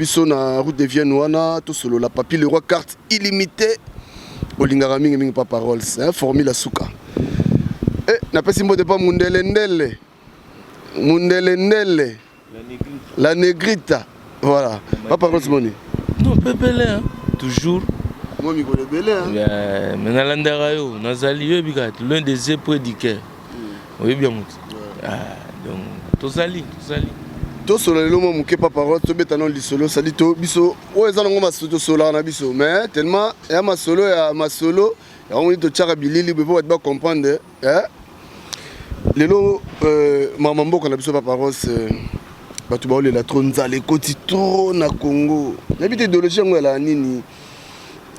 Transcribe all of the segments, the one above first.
Biso na route de Vienne wana tosolola Papy le roi carte illimitée olingaka mingi mingi pa paroles hein, formule ya suka eh, napesi mbote pa mundele ndele mundele ndele la negrita voilà pa paroles moni non pepele hein, toujours moi mikolo ebele hein. Yeah, mais nalandaka yo nazali yo ebika l'un des yeux près du cœur mm. oyebi yango te ah, donc tozali tozali tosolola lelo mwa moke pa parole tobeta nano lisolo sadi to biso oyo eza nango masolo tosololaka na biso mais tellement ya masolo ya masolo yango moni totyaka bilili boye mpo bato bacomprendre eh? Lelo euh, mama mboka na biso papa Rose euh, bato baolela trop nzala ekoti trop na Congo. Nayebi te idéologie yango elaka nini.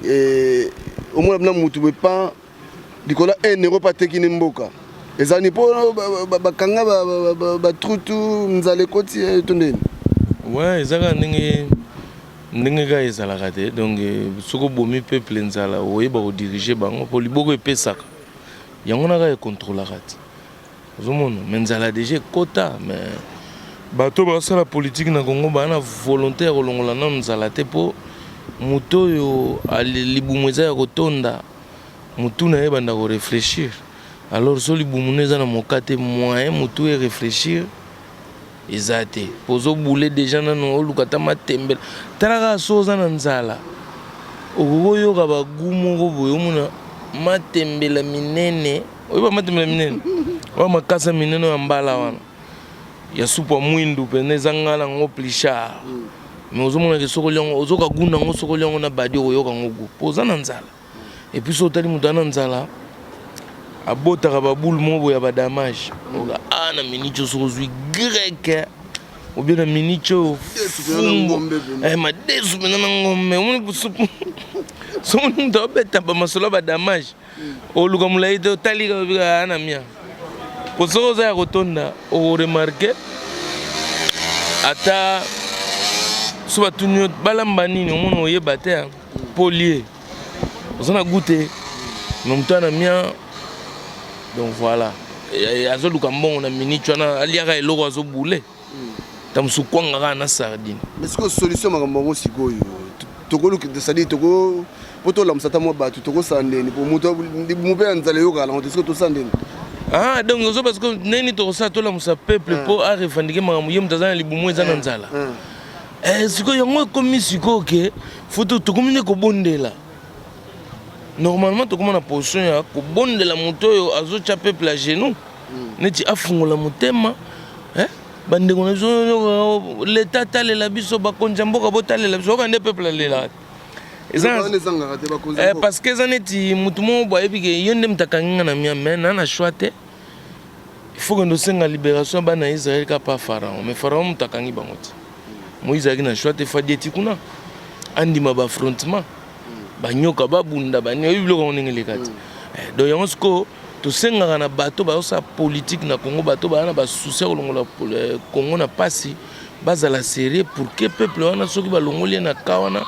Eh, omona bina mutu boye pa likolo ya 1 euro pa ateki ne mboka ezali mpo bakanga batrutu nzala ekoti eh, to ndeni ouais eza kaka ndenge ndenge kaka ezalaka te donc eh, soki obomi peuple nzala oyeba kodirige bango mpo liboko epesaka Yango wana kaka e controlaka ti. Ozomona mais nzala dejà ekota mais bato basala politique na Congo baa na volonté ya kolongola nanu nzala te mpo moto oyo libumu eza ya kotonda motu na ye ebanda ko réfléchir alors so libumu no eza na moka te moyen motu e réfléchir eza te po ozo boule dejà nanu oluka ata matembele tala kaka soki oza na nzala okoki oyoka ba gout moko boye omona matembela minene oyeba matembela minene oyo makasa minene oyo ya mbala wana ya supu ya mwindu mpenza eza nga na yango plichard mais ozomona ke soki olia yango ozoka gout na yango soki olia yango na badi okoyoka yango gout po oza na nzala Et puis soki otali moto aza na nzala abotaka ba boule moko boye ya ba damage oka a na minute oyo soki ozwi grec ou bien na minute oyo fumbu eh, madesu mpenza na ngombe omoni soki moto abeta bamasolo ya ba damage oluka molai te otali kaka na mia po soki oza ya kotonda okoremarke ata so batuni yo balamba nini omona oyeba te po lie oza na goût te mais moto ana mia donc voilà azoluka mbongo na minute wana aliaka eloko azobule ta mosusu kwanga kaka na sardine. Mais sikoyo solution makambo yango sikoyo tokoluka c'est-à-dire toko po tolamusa ata mwa bato tokosala ndeni po moto libumu mpe ya nzala eyokaka nango te sikoyo tosala ndeni Ah, donc ozo parce que ndeni tokosala tolamusa peuple po a revendiquer makambo ye moto aza na libumu eza na nzala. Eh, sikoyo yango ekomi sikoyo ke fo tokomi nde kobondela normalement tokoma na position ya kobondela moto oyo azotya peuple à genoux neti afungola motema eh? bandeko na biso leta atalela biso bakonzi ya mboka botalela biso oka nde peuple alelaka eza eh, parce que eza neti motu moko boye ayebi ke yo nde moto akangi nga na mia mais na na choix te Il faut kende osenga liberation ya bana ya Israël kaka pa Pharaon. Mais Pharaon moto akangi bango te. Moïse azalaki na choix te faut adieti kuna. Andima ba affrontement. Banyoka babunda bani oyebi biloko yango ndenge eleka te. Eh, donc yango sikoyo tosengaka na bato bazosala politique na Congo, bato baza na ba souci ya kolongola eh, Congo na pasi, bazala sérieux pour que peuple wana soki balongoli ye na cas wana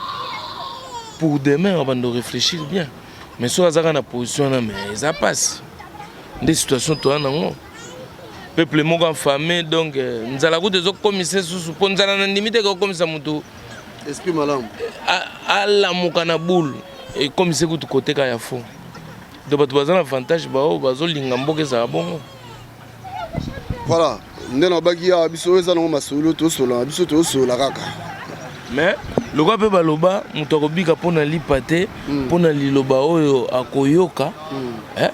pour demain babanda réfléchir bien. Mais soki azaka na position wana mais eza pasi. Nde situation toza nango peuple moko affamé donc euh, nzala kutu ezokomisa susu mpo nzala na ndimi te ekokomisa motu esprit malamu alamuka na boule ekomisa kutu koteka ya faux donc bato baza na avantage baoyo bazolinga mboka ezala bongo. Voilà nde nalobaki awa biso oyo eza nango masolo tosolola na biso tosolola kaka. Mais lokola mpe baloba moto akobika mpo na lipa te mpo na liloba oyo akoyoka eh,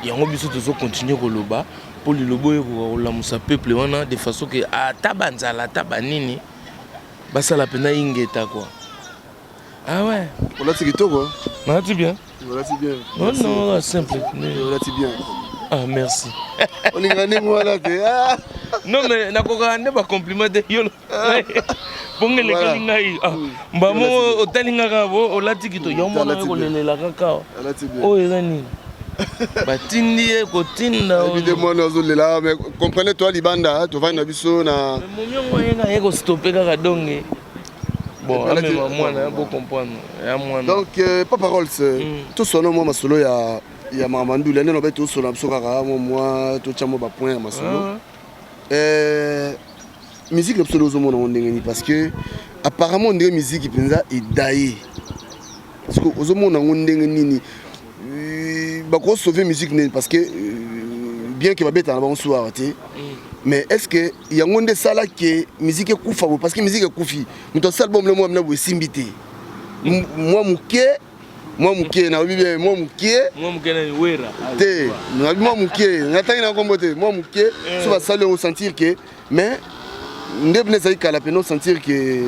yango biso tozo continuer koloba mpo liloba oyo ekoka kolamusa peuple wana de façon ke ata banzala ata banini basala mpenza ingeta quoi. Ah ouais. Olati kitoko. Nalati bien. Olati bien. Non non, simple. Olati bien. Ah merci. Olinga ndenge wana te. Ah. Non mais nakokaka nde ba compliment te yo. Bongo elekeli ngai. Ah, mba moko otali nga kaka bo olati kitoko. Yo mona kolelela kaka. Oyo eza nini? Batindi ye kotinda. Ebi de mwana azolela mais comprenez toi libanda tovandi na biso na. Momi yango ayenga ye ko stopper kaka donge. Bon, amema mwana bo comprendre. Ya mwana. Donc euh, Papa Rolls, mm. tosolo mwa masolo ya ya makambo ndule nde lobe tosolo biso kaka mwa mwa totya mwa ba point ya masolo. Ah. Euh, Musique na biso ozomona ngo ndenge nini? Parce que apparemment ndenge musique mpenza edaye, parce que ozomona yango ndenge nini? Bakosauve musique nini? Parce que bien que babetaka na bango soir te, mais est ce que yango nde esalaki musique ekufa boye? Parce que musique ekufi, moto asala album le mwa mina boye esimbi te, mwa moke, mwa moke, nayebi bien, mwa moke. Mwa moke nani? Wera? Te, nayebi mwa moke, natangi na nkombo te, mwa moke. So basali yango, sentir que, mais nde pene ezali kala pene, osentir que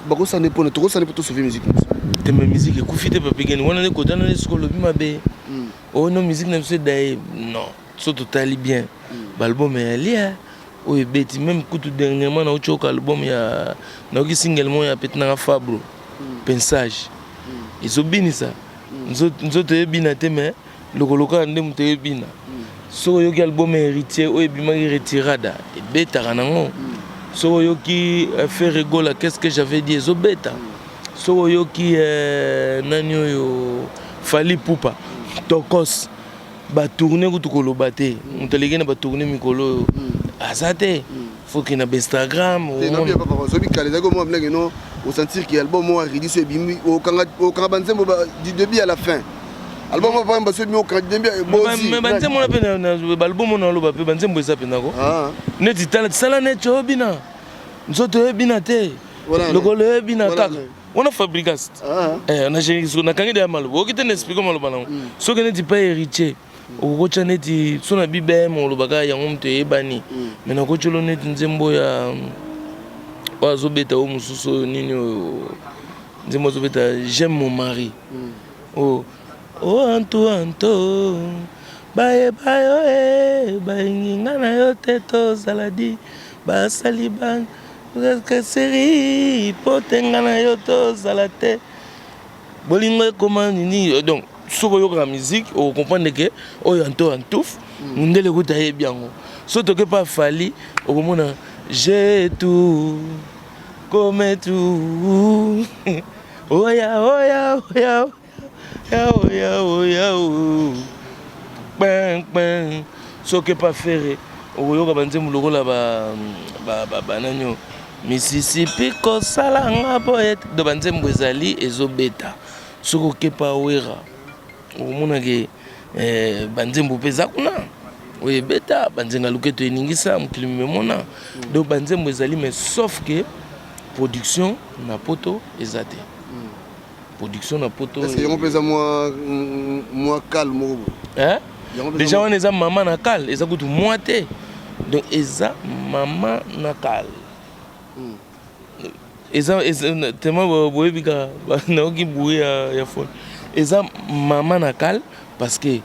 bakosala nde mpona tokosala nde mpo tosauve musique na biso. Te, mais musique ekufi te, papigeni wana nde kotana nde soki olobi mabe oyo no musique na biso edaye. Non, so totali bien baalbum ya lia oyo ebeti, même kutu dernièrement nauti oyoka album ya, nayoki single moko ya peti nanga Fabro Pensage, ezobinisa nzoto, eyebina te, mais lokolo kaka nde moto eyebina. Soki oyoki album ya Héritier oyo ebimaki, Retirada, ebetaka nango. Soki oyoki Ferre Gola, Qu'est ce que j'avais dit, ezobeta. Soki oyoki nani oyo, Fally Ipupa, Tokos, batourne kutu koloba te. Moto aleki na batourne mikolo oyo aza te, faut ke na bainstagram. Soki kala ezalaki omona bilenge no, osentir que album moko aridi so ebimi, okanga banzembo du début à la fin. Album moko pamba so ebimi, okanga du début. Mais banzembo wana mpe, baalbum wana oloba mpe banzembo eza mpenzako neti tala sala neti oyebina nzoto, oyebina te, lokolo oyebina kaka wana Fabregas. Nakangi deya maloba, okoki te na explique maloba nango. Soki neti pa Héritier, okokotya neti so na bibm, olobaka yango moto eyebani, mais nakotyolo neti nzembo ya oyo azobeta, oyo mosusu, oyo nini, oyo nzembo azobeta, J'aime mon mari, oyo o antu anto bayeba yo e balingi nga na yo te, tozala di basali ba seri po te nga na yo tozala te, bolingo ekoma nini. Donc soki oyokaka musique, okocomprendre que oyo anto antouf mondele kuta ayebi yango. So toke pa Fally, okomona j'ai tout comme tout, oya oya oya oya oya oya kpin kpin. Soki pa Ferre, okoyoka banzembo lokola banani oyo, Mississippi, kosalanga boye. Do banzembo ezali ezobeta. Soki okepa Wera, okomonake banzembo mpe eza kuna oyo ebeta, banzenga loketo eningisa mokili memona. Donc banzembo ezali, mais sauf que production na poto eza te, production na poto. Yango mpe eza mwa calme moko boye déjà wana eza mama na kale, eza kutu mwa te. Donc eza mama na kale, eza tellement boyebi kaka, nayoki bruit ya phone. Eza mama na kale parce que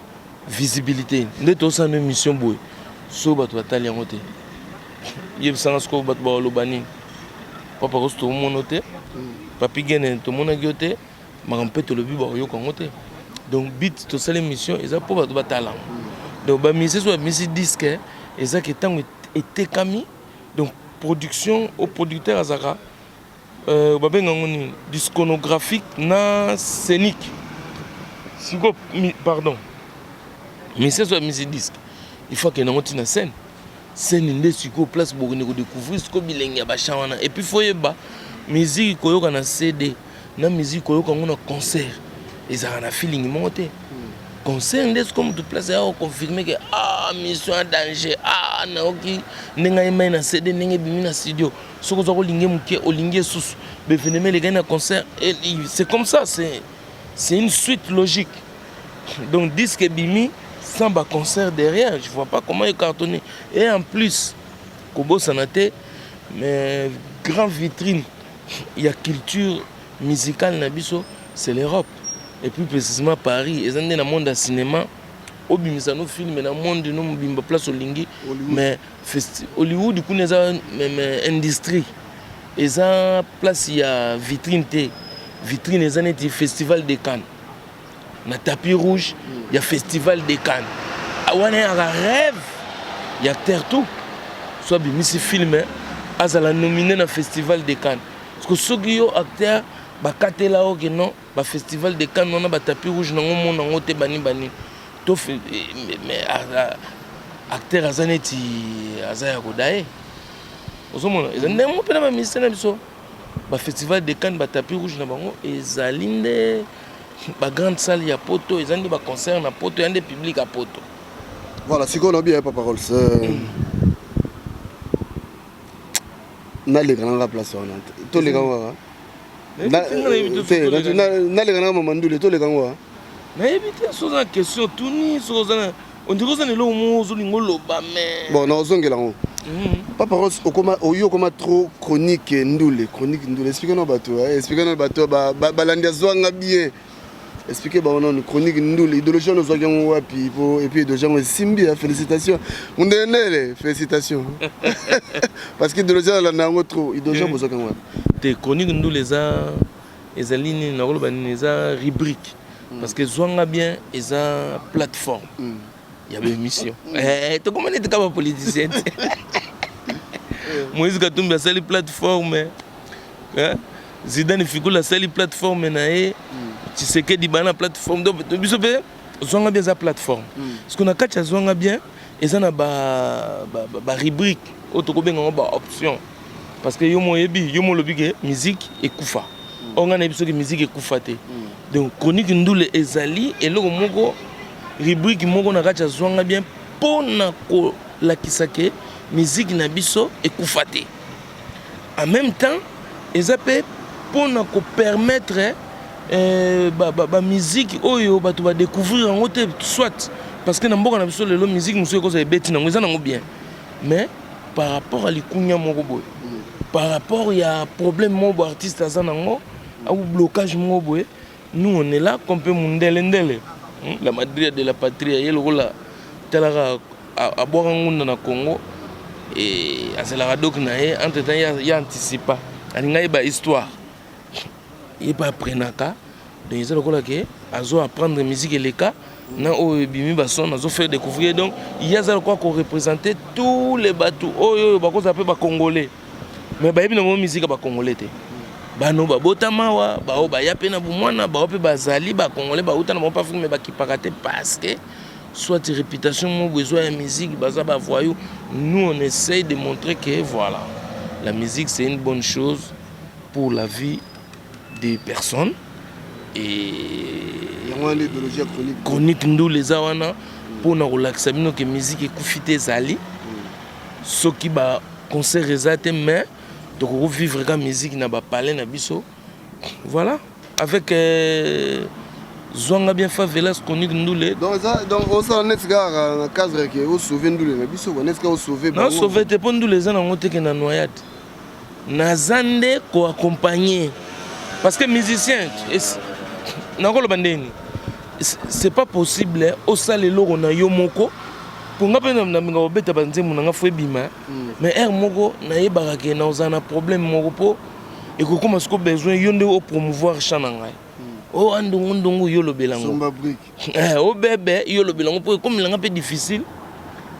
visibilité nde tosala émission boye, so bato batali yango te, yebisanga sikoyo bato baloba nini? Papa kosi tomona te, papi gene tomonaki yo te, makambo mpe tolobi bakoyoka yango te. Donc but tosala émission eza mpo bato batala yango. Donc bamusicien so babimisi disque, eza que ntango etekami, donc production au producteur azalaka babenga yango nini, discographique na scénique. Sikoyo, pardon, musicien so abimisi disque, il faut akende yango ntina scène. Scène nde sikoyo place bokende kodécouvrir sikoyo bilenge ya bachamp wana. Et puis faut yeba, musique koyoka na CD na musique koyoka yango na concert ezalaka na feeling moko te. Concert nde sikoyo moto place ya koconfirme que ah, mission ya danger, ah, nayoki ndenge ayembai na CD, ndenge ebimi na studio. Soki oza kolingi moke, olingi esusu baévénement elekaki na concert. C'est comme ça, c'est une suite logique. Donc disque ebimi sans baconcert derrière, je vois pas comment ecartonner. Et en plus, kobosana te, mais grand vitrine ya culture musicale na biso, c'est l'Europe et plus précisément Paris. Eza nde na monde ya cinéma, obimisa no film na monde no mobimba, place olingi. Mais Hollywood kuna eza industrie, eza place ya vitrine te. Vitrine eza neti Festival de Cannes, na tapis rouge ya Festival de Cannes wana yaka rêve ya acteur tout so abimisi film, azala nominé na Festival de Cannes. Parce que soki yo acteur bakatela yo que non, bafestival de Cannes wana, batapis rouge nango mona yango te, bani bani to, mais acteur aza neti aza ya koda ye. Ozomona eza ndenge moko mpe na bamusicien na biso, bafestival de Cannes, batapis rouge na bango ezali nde bagrande salle ya poto, eza nde baconcert na poto, ya nde public ya poto. Voilà, sikoyo nabi ya Papa Rolls, naleka nanga place wana, toleka ngo kaka te, naleka nanga mama ndule, toleka ngo kaka. Nayebi te soki oza na question tuni, soki oza na ondire oza na eloko moko ozolinga oloba, mais Bon, naozongela yango. Papa Rolls, okoma oyo okoma trop chronique ndule, chronique ndule. Explique na bato, explique na bato balandi azwanga bien, explique bango nanu chronique ndule, idéologie wana ozwaki yango wapi? Po et puis idéologie yango esimbi ya félicitation mundenele, félicitation, parce que idéologie alanda yango trop. Idéologie yango bozwaki yango wapi? Te, chronique ndule eza, ezali nini, nakoloba nini, eza rubrique, parce que Zwanga Bien eza plateforme ya baémission. Tokoma neti kaka bapoliticien te. Moïse Katumbi asali plateforme, Zidane Fikula asali plateforme na ye, Tshisekedi bana plateforme. Donc biso mpe Zwanga Bien eza plateforme, parce que na kati ya Zwanga Bien eza na barubrique oyo tokobenga yango baoption, parce que yo mo oyebi, yo mo olobi ke musique ekufa. Oyo ngai nayebi soki musique ekufa te. Donc chronique ndule ezali eloko moko, rubrique moko na kati ya Zwanga Bien, mpo na kolakisa ke musique na biso ekufa te. En même temps eza mpe mpo na kopermettre bamusique oyo bato badécouvrir yango te, soit parce que na mboka na biso lelo musique mosusu ekozala ebeti nango, eza nango bien, mais par rapport à likunya moko boye, par rapport ya problème moko boye artiste aza nango ou blocage moko boye, nous on est là comme mpe mundele ndele, La Madria de la Patria, ye lokola talaka abwaka ngunda na Congo, azalaka doki na ye. Entre temps ye anticipa, alinga yeba histoire, ye mpe aprenaka. Donc eza lokola ke azo apprendre musique eleka na oyo ebimi, bason azo faire découvrir. Donc ye aza lokola koreprésente tous les bato oyo oyo bakozala mpe bacongolais, mais bayebi nango musique ya bacongolais te. Bano babotama awa, bao baya mpe na bomwana, bao mpe bazali bacongolais, bauta na bango mpe Afrique, mais bakipaka te parce que soit réputation moko ezwa ya musique, baza bavoyou. Nous on essaye de montrer que voilà, la musique c'est une bonne chose pour la vie des personnes et Yango wana idéologie ya chronique. Chronique ndule eza wana mpona kolakisa bino ke musique ekufi te, ezali. Soki baconcert eza te, mais tokoki vivre ka musique na bapalais na biso. Voilà, avec Zwanga Bien Favelas, chronique ndule. Donc eza, donc osala neti kaka na cadre ke osauve ndule na biso, neti kaka osauve. Nasauve te, mpo ndule eza nango teke na noyade. Naza nde koaccompagner, parce que musicien, nakoloba ndeni, c'est pas possible osala eloko na yo moko. Mpo nga mpe naminga kobeta banzembo na nga, fo ebima, mais heure moko nayebaka ke naozala na problème moko, mpo ekokóma siko besoin yo nde opromouvoir chant na ngai. O andongo ndongo, yo olobela yango, obebe, yo olobela yango, mpo ekomelanga mpe difficile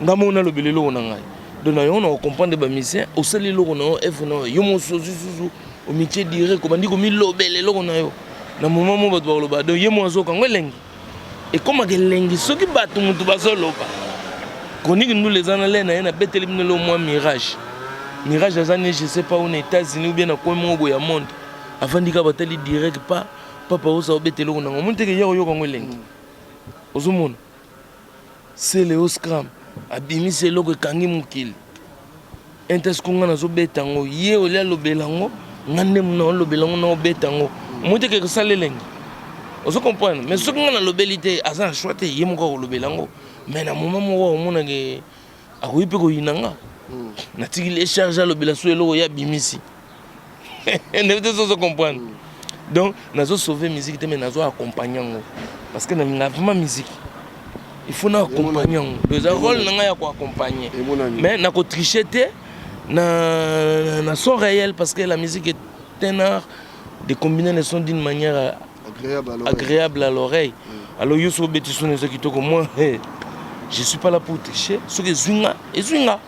nga moko nalobela eloko na ngai. Donc na yango na kocomprendre bamusicien, osali eloko na yo, œuvre na yo, yo mosusu susu omitie direct, obandi komilobela eloko na yo. Na moment mo bato bakoloba, donc ye mo azoka yango elengi, ekomaka elengi soki bato motu bazoloba. Chronique ndula eza na le na ye, nabeteli bino lelo mwa Mirage. Mirage aza ne je sais pas où, na États-Unis ou bien na coin moko boye ya monde, avandi kaka, batali direct pa papa oza obeta eloko nango, omoni teke ya koyoka yango elengi. Ozomona Celeo Scram abimisi eloko ekangi mokili intesko, nga nazobeta yango, ye olia alobela yango, nga nde na olobela yango, na obeta yango, omoni teke ekosala elengi. Ozo comprendre? Mais soki nga nalobeli te, aza na choix te, ye moko akolobela yango. Mais na moment moko omonake akoki mpe koyina nga, natikili ye charge, alobela so eloko ye abimisi ndenge te. Ozo comprendre? Donc nazo sauver musique te, mais nazo accompagner yango, parce que nalinga vraiment musique, il faut na accompagner yango. Donc eza rôle na ngai ya koaccompagner, mais nakotriche te na son réel, parce que la musique est un art de combiner les sons d'une manière agréable à l'oreille. Alors yo so obeti son eza kitoko, moi je suis pas là pour tricher. Soki ezwi nga, ezwi nga.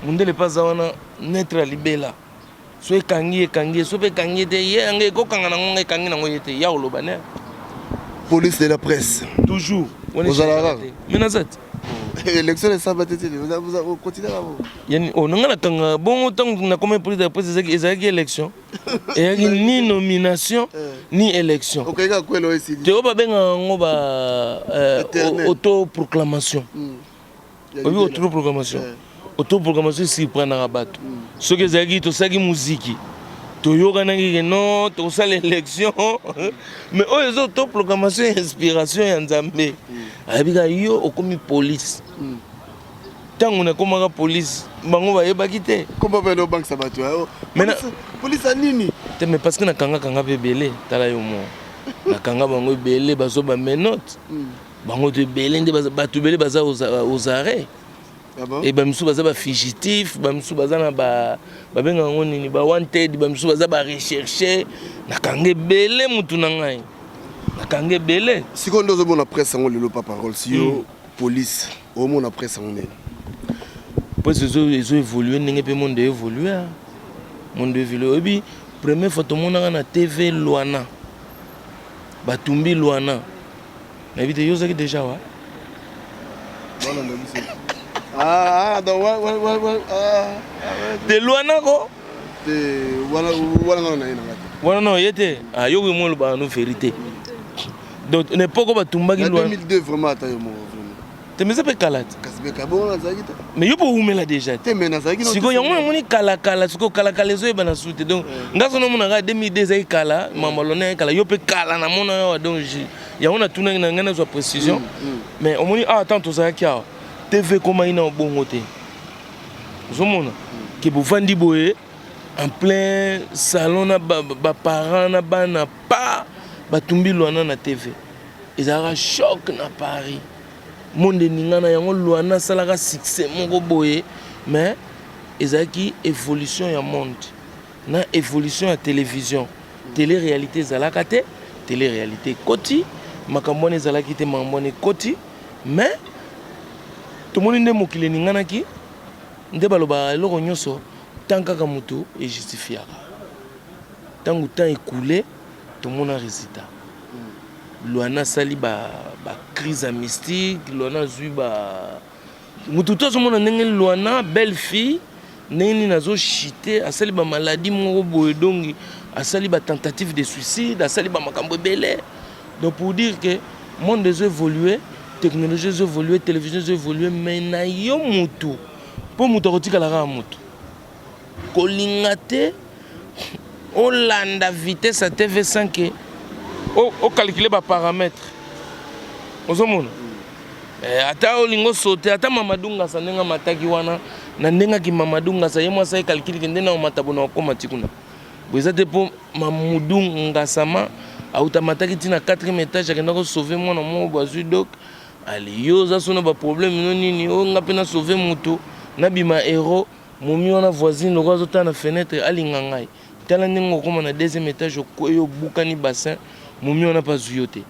Mondele mpe aza wana netre ya libela. So ekangi, ekangi ye, so mpe ekangi ye te, ye yango ekokanga nango, nga ekangi nango ye te, ya koloba ne. Police de la presse. Toujours. Ozalaka kaka? Mais naza te. Élection esamba te te continue kaka. Yani oh nanga nakanga bongo ntango nakomi police ya presse ezalaki élection eyaki ni nomination ni élection. Okoki kaka kwela oyo esili. Te oyo babengaka yango ba auto proclamation. Oyebi auto proclamation? Auto proclamation esurprenaka bato. Soki ezalaki tosalaki muziki toyokanaki ke non tokosala élection mais oyo eza auto proclamation ya inspiration ya Nzambe. Ayebi kaka yo okomi police. Ntango nakomaka police bango bayebaki te. Komba mpe obangisa bato. Police ya nini? Te mais parce que nakangakanga mpe ebele tala yo mo. Nakanga bango ebele bazwa ba menottes. Bango to ebele nde bato ebele baza aux arrêts. Et ba misusu baza ba fugitif, ba misusu baza na ba babengaka yango nini ba wanted, ba misusu baza ba recherché. Nakanga ebele mutu na ngai. Nakanga ebele. Sikoyo nde ozomona presse yango lelo papa Rolls yo police omona presse yango nini? Presse ezo évoluer ndenge mpe monde évolue. Monde évolue. Oyebi première fois tomonaka na TV Luana. Batumbi Luana. Nayebi te yo ozalaki déjà wa? Ah, donc ouais, ah, te Luana ko? Te wana wana nga na ye na nga te. Wana na ye te. Ah yo mo lobaka no vérité. Donc na époque batumbaki Luana. 2002 vraiment ata yo moko vraiment. Te mais eza mpe kala te. Kasi mpe bongo nazalaki te. Mais yo mpo owumela déjà te. Mais nazalaki sikoyo yango namoni kala kala sikoyo kala kala ezoyebana su te donc nga so namonaka 2002 ezalaki kala mama lona ye kala yo mpe kala namona yo donc yango natunaki na ngai nazwa précision mais omoni awa ntango tozalaki awa TV ekomaki na bongo te ozomona ke bovandi boye en plein salon na baparent na bana pa batumbi Luana na TV ezalaka choc na Paris. Monde eningana yango Luana asalaka succès moko boye mais ezalaki évolution ya monde na évolution ya télévision. Télé réalité ezalaka te, télé réalité ekoti, makambo wana ezalaki te, makambo wana ekoti mais tomoni nde mokili eninganaki nde balobaka eloko nyonso tant kaka moto ejustifiaka. Ntango temps écoulé tomona résultat. Luana asali ba crise ya mystique, Luana azwi ba mutu to azomona ndenge Luana belle fille ndenge nini azochite asali ba maladie moko boye donc asali ba tentative de suicide asali ba makambo ebele donc pour dire que monde ezo évoluer technologie ezo évoluer télévision ezo évoluer mais na yo mutu mpo mutu akotikala kaka mutu kolinga te olanda vitesse ya TV5 ocalcule baparamètre ozomona ata olingi osote ata Mamadou Ngasa ndenge amataki wana na ndenge aki Mamadou Ngasa ye mwasi ayekalkile ke nde na omata bona okóma ti kuna bo eza te mpo Mamadou Ngasama auta amataki ti na 4e étage akenda kosauve mwana moko bo azwi dok ali yo oza so na baproblème no nini oyo nga mpe nasauve moto nabima héros momi wana voisine lokola azotala na fenêtre alinga ngai tala ndenge okóma na deuxième étage okwei obukani bassin momi wana mpe azwi yo te.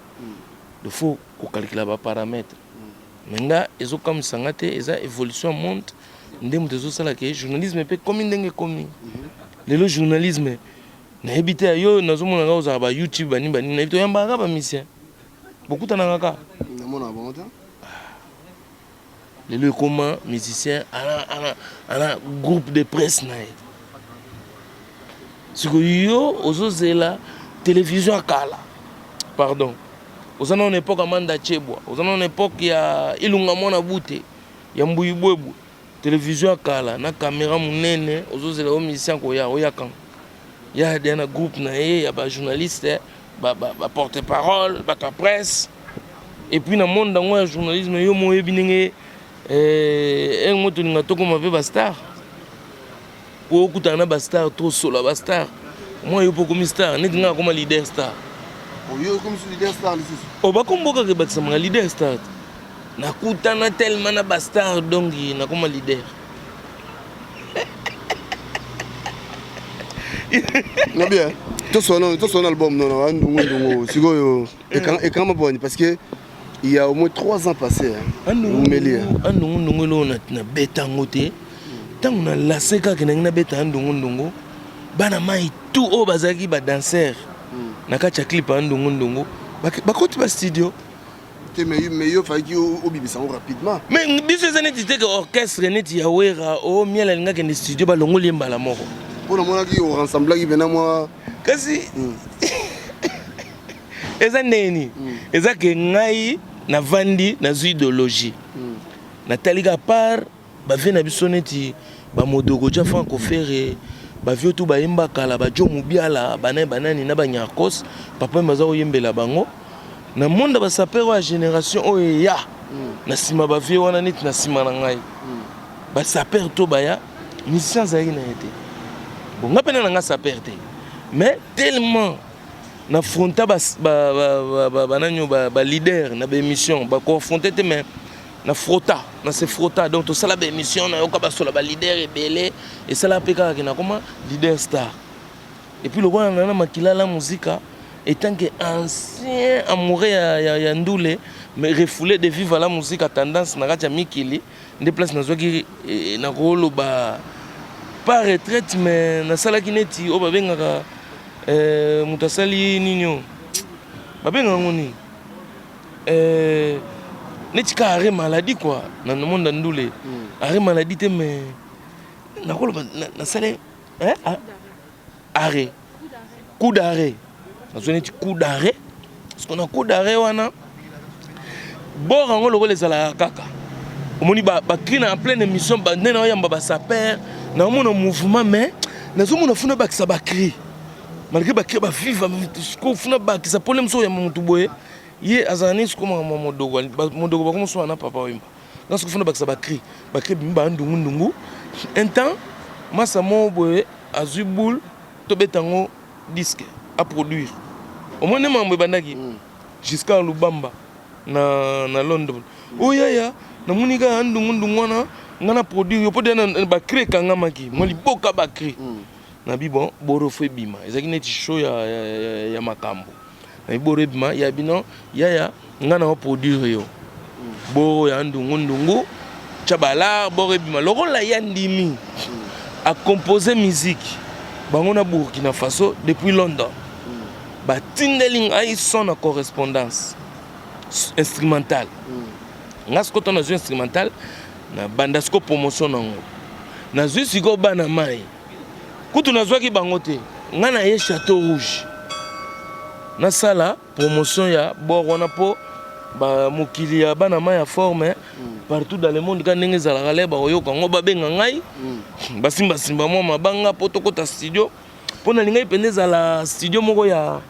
Il faut kokalkila baparamètre mais nga ezokamwisa nga te eza évolution ya monde nde moto ezosala ke journalisme mpe ekomi ndenge ekomi lelo. Journalisme nayebi te yo nazomona nga ozala ba YouTube banini banini nayebi te oyambaka kaka bamusicien bokutanaka kaka. Namona bango te. Lelo ekoma musicien ana groupe de presse na ye. Sikoyo yo ozozela télévision ya kala, pardon, oza nano na époque ya Manda Chebwa, oza nano na époque ya Ilunga Mwana Bute ya Mbuyi Bwebwe, télévision ya kala na caméra monene. Ozozela yo musicien koya oyaka ya dia na groupe na ye ya bajournaliste, baporte parole, bato ya presse. Et puis na monde yango ya journalisme yo mo oyebi ndenge enge mo tolinga tokóma mpe bastar po okutana na bastar, tosola bastar mwa yo mpo okomi star neti ngai akoma leader star. Oyo okomi su leader star lisusu. O bakombo kaka ebakisamaka leader star. Nakutana tellement na bastar donc nakoma leader. Na bien tosona album nono ndungu ndungu sikoyo ekangama boni? Parce que il y a au moins 3 ans passé umeli. Andungu ndungu eloko nabeta yango te. Ntango nalase kaka nangi nabeta ya ndungu ndungu, bana mai tout oyo bazalaki badanser na kati ya clip ya ndungu ndungu bakoti bastudio. Te, mais yo fallaki obimisa yango rapidement. Mais biso eza neti te ke orchestre neti ya Wera o Miel alingi akende studio, balongoli ye mbala moko. Mpo namonaki orensemblaki mpena mwa. Kasi eza ndenge nini? Eza ke ngai navandi, nazwi idéologie, natali kaka par bavieux na biso neti bamodoko ja Franco Ferre, bavieux tu bayemba kala, bajo Mobiala, banani banani na banyarkos, papa oyo baza koyembela bango na monde, basapeurs oyo ya génération oyo eya na nsima, bavieux wana neti na nsima na ngai, basapeurs to baya musicien azalaki na ye te. Bon, nga mpena na nga sapeur te, mais tellement na fronta banani oyo baleader na baémission, bakoaffronte te, mais na frota, na se frota. Donc tosala baémission, nayoka basola baleader ebele, esala mpe kaka ke nakoma leader star. Et puis lokola na na makila la muzika, étant que ancien amoureux ya ndule, mais refoulé de vivre la musique à tendance na kati ya mikili, nde place nazwaki nakoloba pas retraite, mais nasalaki neti oyo babengaka moto asali nini, oyo babengaka yango nini, neti ka arrêt maladie quoi, na monde ya ndule. Arrêt maladie te, mais nakoloba nasali arrêt, coup d'arrêt. Nazwi neti coup d'arrêt, parce que na coup d'arrêt wana, bord yango lokola ezalaka kaka, omoni bacris na en pleine émission, nde na oyamba basapeurs, naomona mouvement, mais nazomona funa bakisa bacris malgré bacris baviva. Funa bakisa mpone mosu oyamba motu boye, ye azala nini siko, makambo ya modoko, modoko bakomoso na papa oyemba nga siko, funa bakisa bacris, bacris bimi bandungu-ndungu. Un temps masa moko boye azwi boule, tobeta yango disque, aproduire. Omoni makambo ebandaki jusqu'à Lubamba na London. Oyo yaya namoni kaka ndungu-ndungu wana, nga na produire yo mpo de bacris ekangamaki mwa liboka, bacris nabi. Bon, boro fo ebima, ezalaki neti show ya makambo nabi, boro ebima ya bino yaya, nga na oproduire yo boro ya ndungu-ndungu, tya balar, boro ebima. Lokola ya ndimi acompose musique bango na Burkina Faso depuis London, batindeli ngai son na correspondance instrumentale. Nga sikoyo ntango nazwi instrumental, na banda sikoyo promotion nango, nazwi sikoyo bana mai kutu nazwaki bango te. Ngai na ye Château Rouge, nasala promotion ya bord wana mpo mokili ya bana mai ya forme partout dans le monde, ka ndenge ezalaka le bakoyoka yango, babenga ngai, basimbasimba mwa mabanga mpo tokɔta studio, mpo nalingai mpenza ezala studio moko ya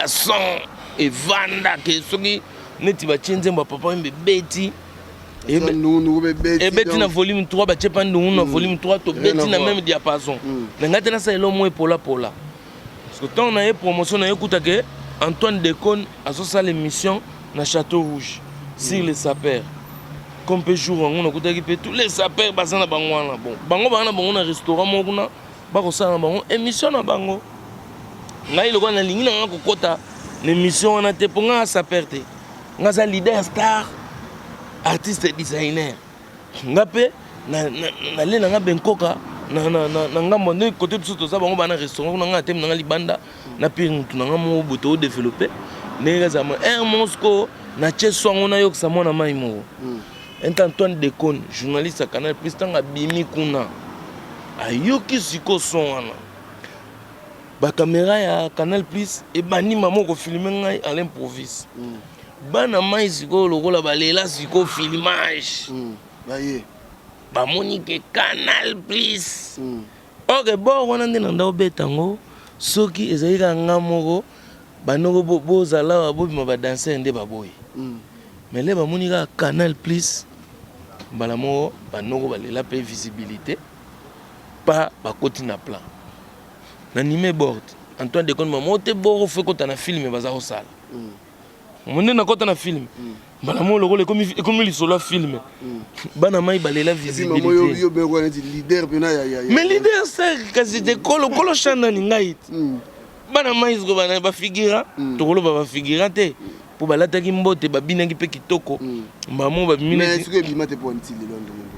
son evanda ke soki neti batie nzembo ya papa Wemba ebeti, ebeti na volume 3, batie mpa ndungu na volume 3, tobeti na même diapason. Na ngai te nasala elo mo epolapola, parce que ntango na ye promotion na ye ekutake Antoine Decone azosala émission na Château Rouge sur les sapeurs, comme mpe jour yango nakutaki mpe tous les sapeurs baza na bango wana. Bon, bango baza na bango na restaurant moko kuna, bakosala na bango émission na bango. Ngai lokola nalingi na nga kokɔta na émission wana te, mpo ngai sapeur te, nga aza leader star, artiste designer. Nga mpe nale na nga benkoka na ngambo nde kote biso toza, bango bana restaurant kuna, nga atemi na nga libanda na pire mutu na nga moko boye, toodéveloppe ndenge ezala mo aire moko. Sikoyo natie swango, nayokisa mwana mai moko ente Antoine Decone, journaliste ya Canal Plus. Ntango abimi kuna, ayoki sikoyo son wana, bacaméra ya Canal Plus ebandi mama kofilme ngai à l'improviste. Bana mai sikoyo lokola balela sikoyo filmage, bamoni ke Canal Plus. Ok, bor wana nde na nda obeta yango. Soki ezali kaka nga moko, bandoko bozala awa, bobima badanser nde baboyi. Mais le bamoni kaka Canal Plus, mbala moko bandoko balela mpe visibilité pa bakoti na plan na nime bord. Antoine Decone mamo te, boro fo ekota na film baza kosala. Mo nde nakota na film, mbala moko lokola ekomi lisolo ya film, bana mai balela visibilité. Mais leader star kasi te, kolo kolo chandani ngai te. Bana mai siko bana bafigurant, tokoloba bafigurant te, mpo balataki mbote, babinaki mpe kitoko, mbamo babimi.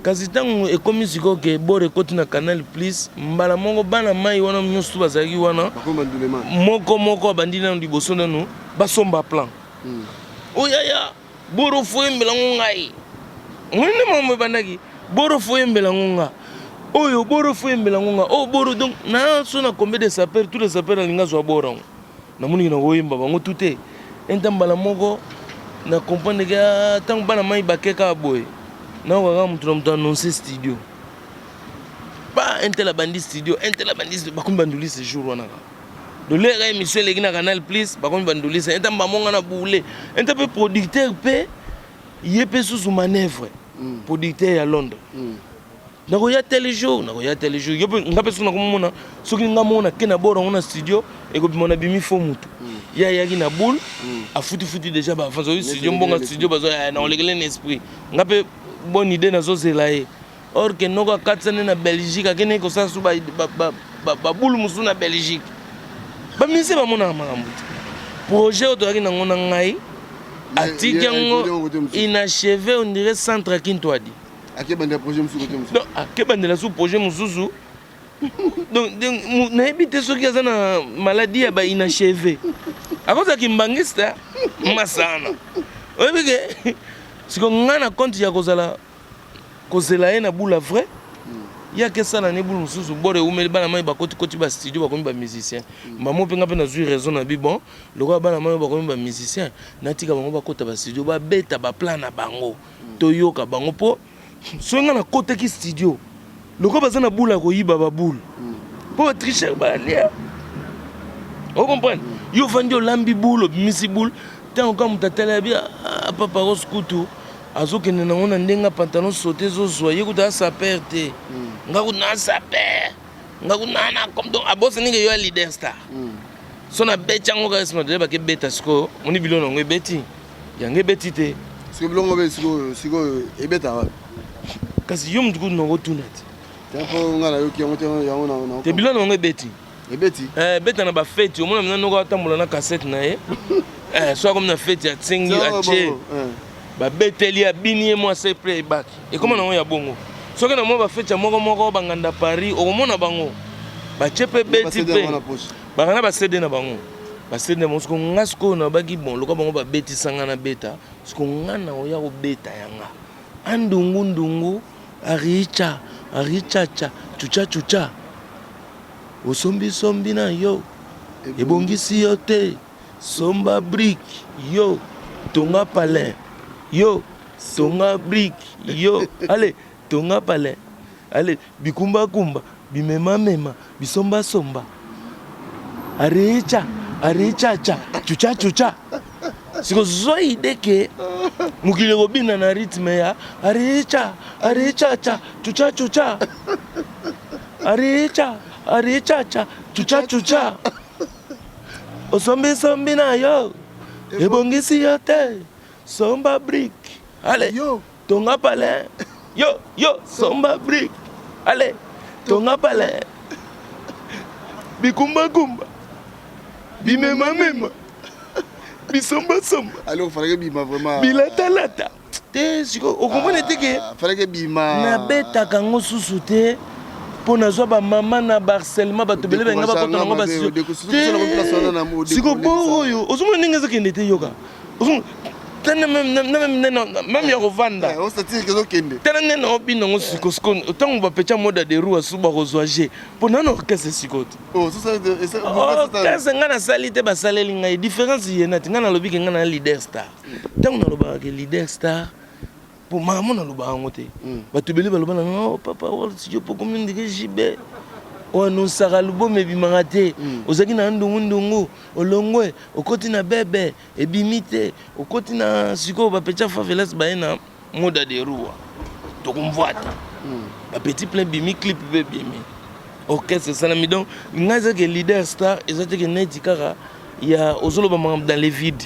Kasi ntango ekomi sikoyo ke bor ekoti na Canal Plus, mbala moko bana mai wana nyonso bazalaki wana, moko moko abandi nano liboso nano basomba plan. Oyaya boro fo oyembela ngo ngai. Omoni nde makambo ebandaki. Boro fo oyembela ngo nga. Oyo boro fo oyembela ngo nga. Oyo boro donc na so na combien de sapeurs, tous les sapeurs nalingi azwa boro yango. Namoniki na koyemba bango tout te. Enta mbala moko na comprendre ke ah, ntango bana mai bake kaka boye. Nayoka kaka moto na moto annonce studio. Ba un tel abandi studio, un tel abandi studio, bakomi banduliste jour wana kaka. Dolera émission eleki na Canal Plus, bakomi banduliste. Enta mbamonga na boule. Enta pe producteur pe ye pe susu manœuvre. Producteur ya Londres. Nakoya tel jour, nakoya tel jour. Yo pe nga pe soki nakomona, soki nga mona ke na bord yango na studio, ekobima na bimi faux mutu. Ye ayaki na boule, afuti futi déjà ba avance. Oyo studio mbonga studio bazo ya na olekele na esprit. Nga pe bonne idée nazozela ye. Or ke noko akatisa nde na Belgique, akende kosala su ba ba ba ba boule mosusu na Belgique. Ba musiciens bamonaka makambo te. Projet oyo toyaki nango na ngai, atiki yango inachevé, on dirait centre ya Kintuadi. Akebandela projet mosusu kote mosusu. Donc akebandela su projet mosusu. Donc nayebi te soki aza na maladie ya ba inachevé. Akozala kimbangiste masana. Oyebi ke siko ngai na compte ya kozala kozela ye na boule vrai. Ye akesala ne boule mosusu bord eumeli bana mai bakoti koti ba studio bakomi ba musicien. Mamo mpe nga mpe nazwi raison na bi bon lokola bana mai bakomi ba musicien natika bango bakota ba studio babeta ba plan na bango. Toyoka bango mpo soki nga nakotaki studio lokola baza na boule ya koyiba ba boule mpo ba tricheur balia. Ocomprendre? Yo ofandi olambi boule obimisi boule ntango kaka moto atali abi ah, papa Rose kutu azokende nango na ndenge ya pantalon sauté ezozwa ye kutu asaper te. Nga kutu na saper, nga kutu na na comme donc abosani ke yo ya leader star. So na beti yango kaka nsima toyeba ke beta sikoyo moni biloko nango ebeti yango ebeti te. Sikoyo biloko mpe sikoyo sikoyo ebeta wapi? Kasi yo motu kutu nakotuna te. Te mpo nga nayoki yango te yango na te biloko nango ebeti. Ebeti? Ebeta na bafeti omona mina noko atambola na cassette na ye. So akomi na feti atsengi atie babeteli abini ye mwa se playback ekoma nango ya bongo. Soki na mwa bafeti ya moko moko banganda Paris okomona bango batie mpe beti mpe baka na ba CD na bango. Ba CD na bango siko nga sikoyo nabaki bon lokola bango babetisanga na beta siko nga na oya kobeta yanga andungu ndungu aricha arichacha chucha chucha osombi sombi na yo ebongisi yo te somba brique yo tonga palin yo tonga brique yo ale tonga palin ale bikumba kumba bimema mema bisomba somba aricha arichacha chucha chucha siko zwa idée ke mokili ekobina na rythme ya aricha arichacha chucha chucha aricha arichacha chucha chucha osombisombi na yo ebongisi yo te somba brique ale yo tonga palin yo yo somba brique ale tonga palin bikumbakumba bimemamema bisombasomba alors fallait bima vraiment bilatalata te sikoyo okomona te ke fallait bima nabetaka yango susu te mpo nazwa bamama na barcellement bato ebele balinga bakota nango basiko bo oyo ozomona ndenge ezokende te yoka tana même ya kovanda tala nde na obina yango sikosiko ntango bapetya moda de roue asu bakozwa je mpo nano orchestre sikoyo te orchestre ngai nasali te basaleli ngai différence ye nati ngai nalobi ke ngai na leader star ntango nalobaka ke leader star mpo makambo nalobaka yango te bato ebele baloba na nga papa studio po komi ndike JB oanonsaka album ebimaka te ozalaki na ndungundungu olongwe okoti na bebe ebimi te okoti na sikoyo bapetya favelas baye na moda de roi tokomvwata bapetit plein bimi clip mpe bimi orchestre esalami donc ngai ezaki leader star eza teke neti kaka ya ozoloba makambo dans le vide.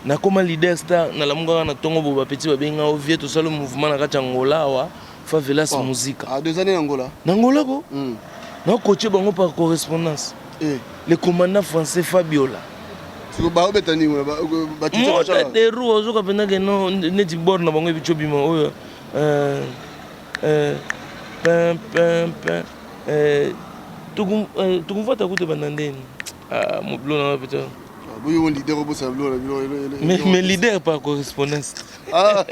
Nakoma leader star nalamuka kaka na ntongo bo bapeti babengi ngai ovie tosala mouvement na kati ya Angola awa favelas musica. Ah, 2 années na Angola. Na Angola ko nakocoache bango par correspondance. Le commandant français Fabiola. Siko baobeta nini mota de roue ozoka mpenza ke no neti bord na bango ebici obima oyo pin pin pin tukumvata kutu ebanda ndeni mobilo na peut-être. Boyo leader obosana biloko na biloko. Mais leader par correspondance. Ah.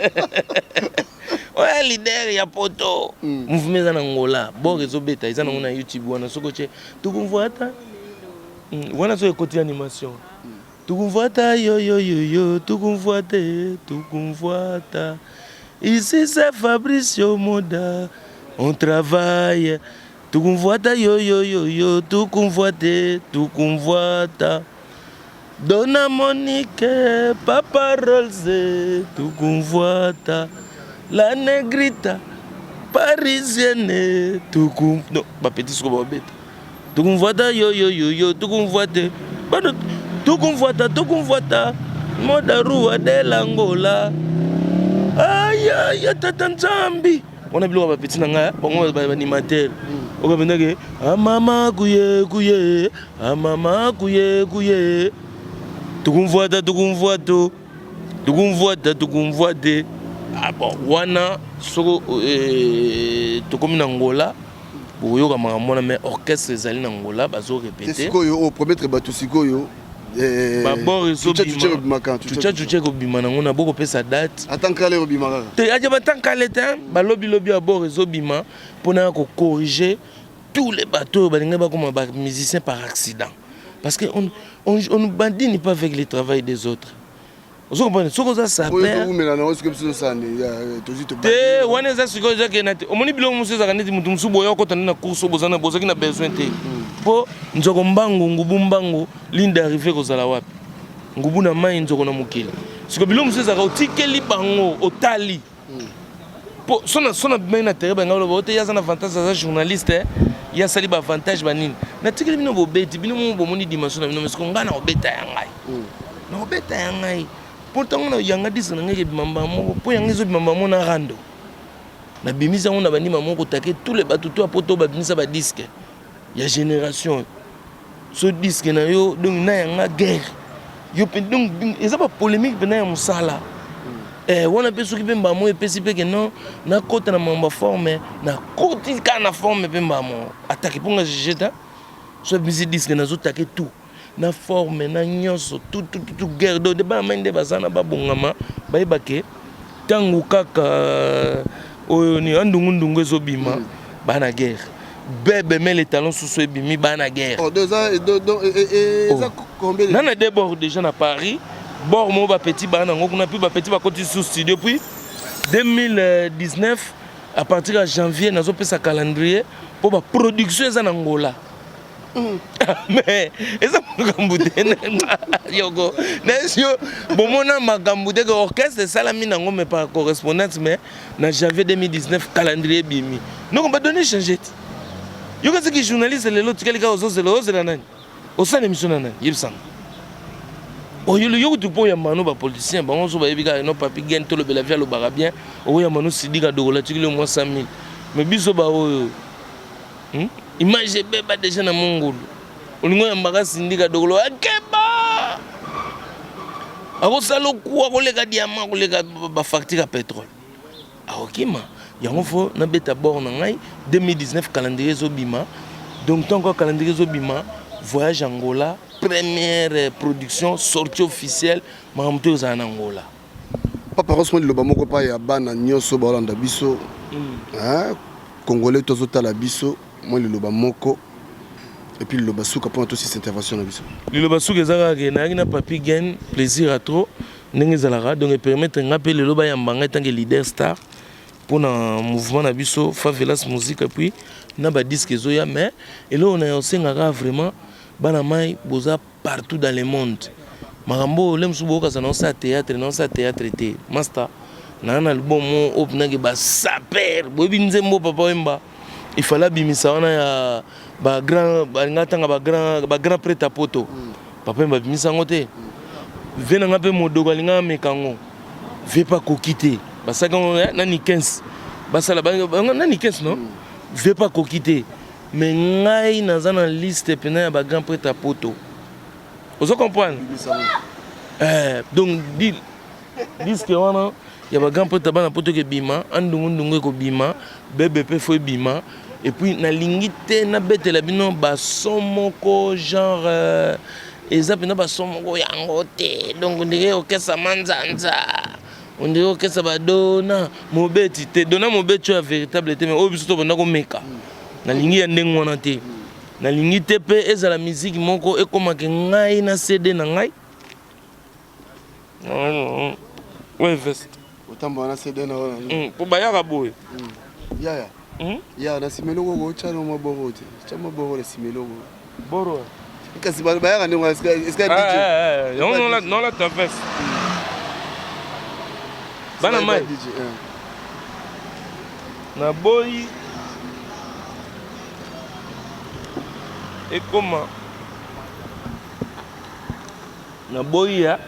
Oya leader ya poto. Mouvement eza na Angola, bor ezobeta, eza nango na YouTube wana. Soki otie tukumvuata wana, soki ekoti animation, tukumvuata yoyoyoyo, tukumvuata, tukumvuata. Ici c'est Fabricio Moda, on travaille, tukumvuata yoyoyoyo, tukumvuate, tukumvuata. Dona Monique, Papa Rolze, tukumvuata, la negrita parisienne, tukum non, bapeti siko babeta tukumvuata yoyoyoyo, tukumvuate bano, tukumvuata, tukumvuata moda rua de l'Angola. Aya tata Nzambi, wana biloko ya bapeti na ngai, bango baanimateur oyo bapendake amama kuye kuye, amama kuye kuye, tukumvuata, tukumvuato, tukumvuata, tukumvuate. Ah bon, wana soko tokomi na Ngola, bokoyoka makambo wana. Mais orchestre ezali na Ngola, bazorépéter. Sikoyo opromettre bato sikoyo? Babord ezobima, chucha chucha ekobima nango na bokopesa date. Ata nkala ekobima kaka. Te, aja batankale te, balobilobi ya bord ezobima mpona ya kocorriger tous les bateaux oyo balingai bakoma bamusicien par accident, parce que on ne badine pas avec le travail des autres. Ozo comprendre? Soki oza sapeur te, wana eza sikoyo ezakenda te. Omoni biloko mosusu ezalaka neti motu mosusu boya okota nde na course oyo bozalaki na besoin te, mpo nzoko mbangu, ngubu mbangu, ligne d'arrivée kozala wapi? Ngubu na mai, nzoko na mokili. Sikoyo biloko mosusu ezalaka otikeli bango, otali mpo so na bimaki na terrain, bangai baloba ote ye aza na avantage, aza journaliste, ye asali baavantage banini. Natikeli bino, bobeti bino mo, bomoni dimension na bino. Mais siko ngai na kobeta ya ngai, na kobeta ya ngai, mpo ntango na yanga disque na ngai ekebima mbala moko, mpo yanga ezobima mbala moko na rando. Nabimisi yango na bandima moko kotake tous les bato to ya poto babimisa badisque ya génération. So disque na yo, donc na yanga guerre yo mpe, donc eza bapolémique mpena ya mosala. Wana mpe soki mpe mbamo epesi mpe ke non, nakota na mambo ya forme, nakoti kaka na forme mpe mbamo atake mpo nga juge ta. So ebimisi disque, nazotake tout na forme na nyonso, tout, tout, tout, guerre. Donc bana mai nde baza na babongama, bayeba ke ntango kaka oyo ni andungundungu ezobima, bana guerre bebe mele talon susu ebimi, bana guerre. Nana de bord déjà na Paris, bord moko bapeti bana nango kuna, puis bapeti bakoti sous studio. Puis 2019, à partir ya janvier, nazopesa calendrier mpo baproduction eza na Ngola. Mais eza makambo te yoko nasi yo bomona makambo te ke orchestre esalami nango, mais par correspondance. Mais na janvier 2019, calendrier ebimi, donc badonnées change te. Yoka soki journaliste lelo otikali kaka ozozela, ozela nani, osala émission na nani, yebisanga oyo yo kutu mpo oyamba no bapoliticien bango so bayebi kaka no Papi Gen, tolobela vi alobaka bien, okoyamba no Sidika Dokola, tikili yo mwa 100 000. Mais biso baoyo Image ebeba déjà na mongulu, olingi oyambaka Sindika Dokolo, akeba, akosala okuwa koleka diamant, koleka bafacture ya pétrole, akokima yango. Fo nabeta bord na ngai 2019, calendrier ezobima. Donc ntango calendrier ezobima, voyage Angola, première production, sortie officielle, makambo to ezala na Angola. Papa Rosmo, liloba moko epai ya bana nyonso baolanda biso, congolais tozotala biso, mwa liloba moko et puis liloba suka mpona tosisa intervention na biso. Liloba suka eza kaka ke nayaki na Papi Gen, plaisir à trop ndenge ezalaka. Donc epermettre nga mpe lelo bayamba ngai tant que leader star mpona mouvement na biso Favelas Musique, et puis na badisque ezoya. Mais eloko na osengaka vraiment, bana mai boza partout dans le monde, makambo oyo le mosusu boyokasa, naosala théâtre, naosala théâtre te. Master naa na album oyo mpinake basaper, boyebi nzembo Papa Wemba ifale abimisa wana ya bagrand, balinga ntanga bagrand prêtre ya poto. Papa Wemba abimisa yango te. Ve na nga mpe modoko alinga ameka yango, ve mpe akoki te. Basalaki yango nani 15, basala nani 15, non, ve mpe akoki te. Mais ngai naza na liste mpena ya bagrand prêtre ya poto, ozo comprendre? Donc disque wana ya bagrand prêtre bana poto ekebima, andungundungu ekobima, bebe mpe fo ebima. Et puis nalingi te nabetela bino bason moko genre. Eza mpenza bason moko yango te. Donc on dirait orchestre manzanza. On dirait orchestre ba Dona Mobeti te. Dona Mobeti oyo ya véritable te mais oyo biso tobanda komeka. Nalingi ya ndenge wana te. Nalingi te mpe ezala musique moko ekomake ngai na CD na ngai. Ouais, veste. Otambola na CD na wana. Po bayaka boye. Yaya. Ya na nsima eloko oko otya na mwa boro te. Tya mwa boro na nsima eloko. Boro. Kasi bayaka ndenge wana esika DJ. Yango nolata veste. Bana mai. Naboyi ekoma naboyi ya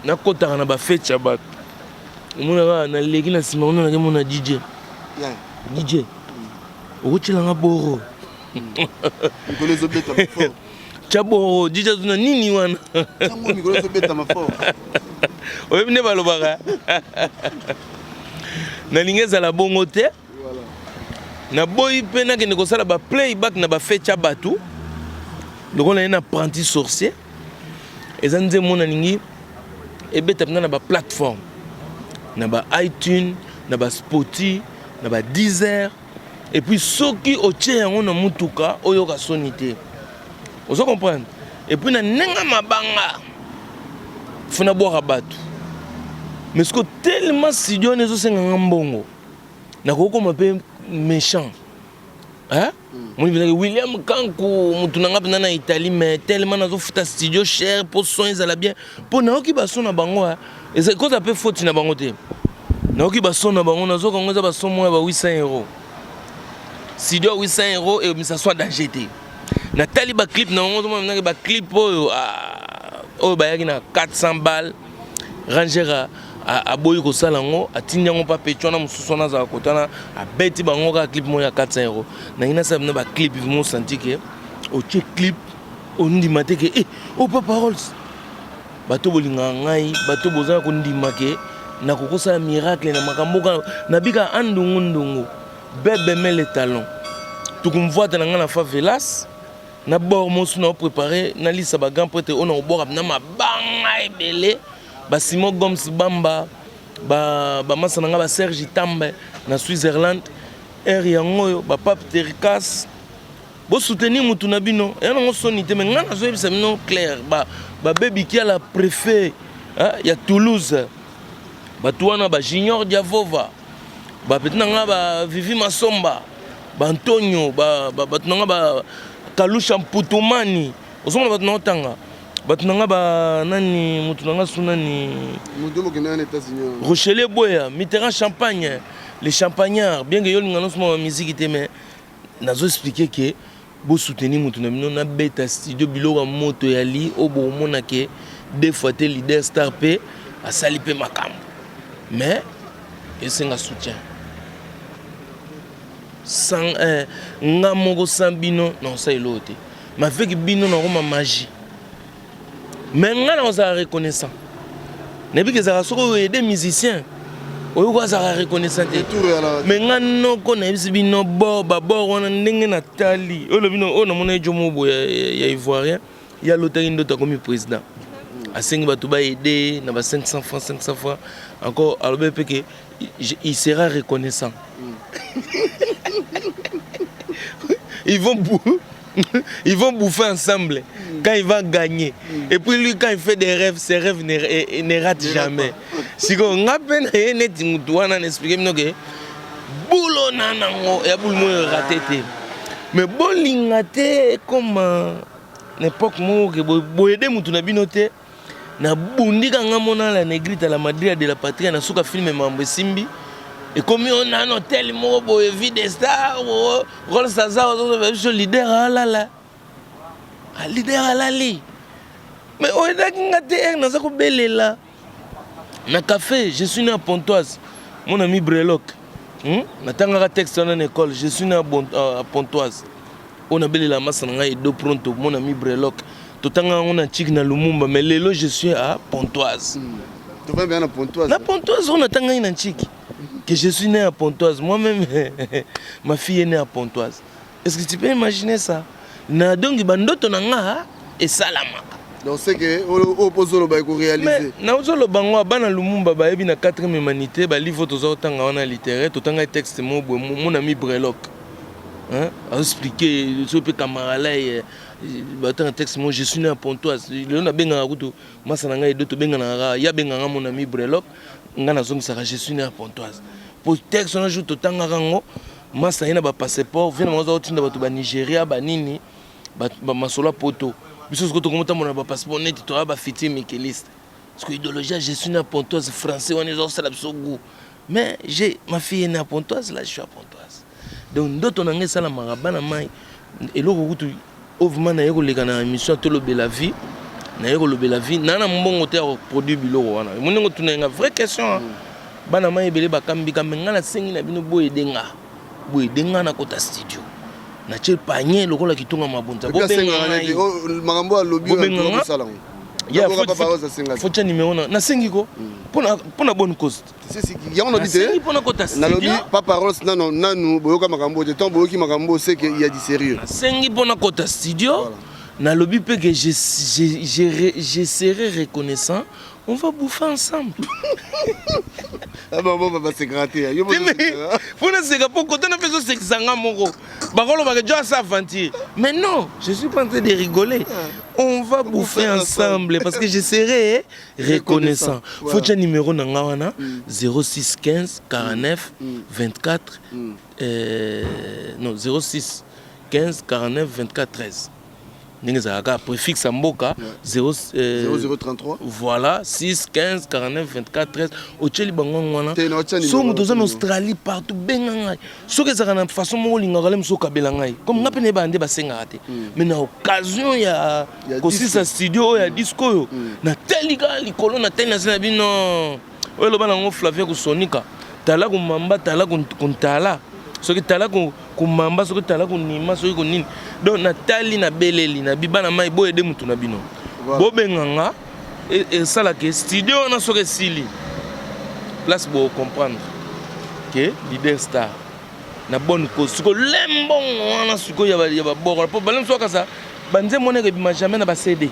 nakotaka na bafeti ya bato omonaka naleki na nsima kuna nake mona DJ DJ okotyelanga boro mikolo ezobetama fort tya boro DJ azuna nini wana yango mikolo ezobetama fort oyebi nde balobaka nalingi ezala bongo te naboyi mpe nakende kosala ba playback na bafeti ya bato lokola ye na apprenti sorcier eza nzembo nalingi ebeta mpenza na baplateforme na ba iTunes na ba Spotify na ba Deezer et puis soki otie yango na mutuka oyoka soni te ozo comprendre et puis na ndenge mabanga fo nabwaka bato mais siko tellement studio wana ezosenganga mbongo nakokoma mpe méchant hein? Moni mpenza William Kanku mutu na nga mpenza na Italie mais tellement nazofuta studio cher mpo son ezala bien mpo nayoki bason na bango eza koza mpe faute na bango te nayoki bason na bango nazoka yango eza bason moko ya ba 800 euro studio ya 800 euro ebimisa son danger te natali baclip na bango ozomona mpenza baclip oyo oyo bayaki na 400 balles ranger aboyi kosala yango atindi yango mpa pecho wana mosusu wana azala kotana abeti bango kaka clip moko ya 400 euro nangi nasala bino baclip mo senti ke otie clip ondima te ke eh, o papa Rolls bato bolingaka ngai bato boza kondima ke nakoki kosala miracle na makambo kaka nabika andungu ndungu bebe mele talon tukumvwata na ngai na favelas na bord mosu na préparé nalisa ba grand prêtre oyo na kobwaka na mabanga ebele ba Simon Gomes Bamba bamasa na ngai ba Serge Tambe na Switzerland aire yango oyo ba Pape Terkas bosoutenir mutu na bino eya nango soni te me ngai nazoyebisa bino clair babebi kiala préfet ya Toulouse bato wana ba Junior Diavova bapeti na ngai ba Vivi Masomba ba Antonio bato na ngai ba Kalusha Mputumani ozomona bato na otanga bato na ngai ba nani motu na ngai su nani Rochelier Boya Mitterrand Champagne les champagnards bien que yo olinga nyonso mwa musique te mais nazo expliquer ke bosoutenir motu na bino nabeta studio biloko ya moto ya li oyo bokomona ke deux fois te leader star mpe asali mpe makambo mais esenga soutien sans nga moko sans bino nakosala eloko te mais avec bino nakoma magie mais nga nakozala reconnaissant nayebi ke ezalaka soki oyo aide musicien oyo ko azalaka reconnaissant te mais nga noko nayebisi bino bor babor wana ndenge natali oyo lobi oyo namona ye jomo boye ya ivoirien ye alotaki ndoto akomi président asengi bato baede na ba 500 francs 500 francs encore alobi mpe ke il sera reconnaissant. Ils vont bouffer ensemble quand il va gagner. Et puis lui, quand il fait des rêves, ses rêves ne ratent jamais. Siko nga pe na ye neti mutu wana na expliquer bino ke bulo na nango ya bulu moyo raté te. Mais bolinga te comme na époque moko ke boyede mutu na bino te. Nabundi ka nga mona la negrita la madria de la patria na suka film mambo esimbi ekomi oyo nano hotel moko boye vie de star role saza ozozoba biso leader alala leader alali mais oyo ezalaki nga te ere naza kobelela na café je suis né à Pontoise mon ami Breloc Natangaka texte wana na école je suis né à Pontoise oyo nabelela masa na ngai Edo Pronto mon ami Breloc totanga yango na Tchik na Lumumba mais lelo je suis à Pontoise. Tovandi bien na Pontoise. Na Pontoise oyo natangaki na Tchik que je suis né à Pontoise moi-même ma fille est née à Pontoise. Est-ce que tu peux imaginer ça? Na donc bandoto na nga esalamaka. Donc c'est que oyo mpo ozoloba ekoréalise. Nazoloba ngo, bana Lumumba bayebi na 4e humanité, balivre toza kotanga wana littéraire, totanga texte mo boye, mon ami Breloc azoexplique so mpe Kamaralai batanga texte mo "Je suis né à Pontoise". Lelo nabengaka kutu masa na ngai Edo, tobenganaka kaka, ye abenganga mon ami Breloc, ngai nazongisaka "Je suis né à Pontoise", po texte wana jour totangaka yango, masa ye na bapasseport vie na bango aza kotinda bato banigéria banini, bamasolo ya poto. Biso sikoyo tokomotambola na bapasseport neti toya bafutur mikiliste, parce que idéologie ya "Je suis né à Pontoise", français wana ezosala biso goût. Mais j'ai ma fille est née à Pontoise, là je suis à Pontoise. Donc ndoto na ngai esalamaka. Bana mai, eloko kutu ovuma naye koleka na émission Tolobela Vie, naye kolobela vie naa na mbongo te ya koproduire biloko wana. Emoni ndenge otuna nga vraie question. Bana mai ebele bakambi kambe, ngai nasengi na bino boyede nga, boyede nga nakota studio, natie panier lokola kitunga mabonza. Makambo alobi. Bobenga nga, fotia numéro na nasengi ko mpona bonne cause. Yango nabi te. Mpona kota. Nalobi Papa Rolls nano nanu boyoka makambo te. Ntango boyoki makambo, c'est que y a du sérieux. Nasengi mpona kota studio, nalobi mpe que je serai reconnaissant, on va bouffer ensemble. Ah bon, bon, c'est gratté. Mpona seka, mpo kota na mpe ezosekisa nga moko, bakolobaka jo asa aventure, mais non, je suis pas en train de rigoler. On va bouffer ensemble parce que je serai reconnaissant. Faut tia numéro na nga wana: 06 15 49 24, non, 06 15 49 24 13. Ndenge ezalaka, préfixe ya mboka 0033. Voilà, 6 15 49 24 13. Otieli bango wana. So moto oza na Australie, partout, benga ngai. Soki ezalaka na façon moko olingaka le mosu, okabela ngai comme nga mpe nayebaka nde basengaka te. Mais na occasion ya kosisa studio oyo ya disque oyo, nateli kaka likolo, nateli na se na bino oyo eloba nango Flavien Kosonika: tala komamba, tala kontala, soki tala komamba, soki tala konima, soki konini. Donc natali, nabeleli na bana mai, boyede mutu na bino, bobenga nga. Esalaka studio wana, soki esili place, bocomprendre que leader star na bonne cause. Sikoyo le mbongo wana sikoyo ya baborola, mpo bale mosu akasa banzembo wana ekebima jamais na baCD,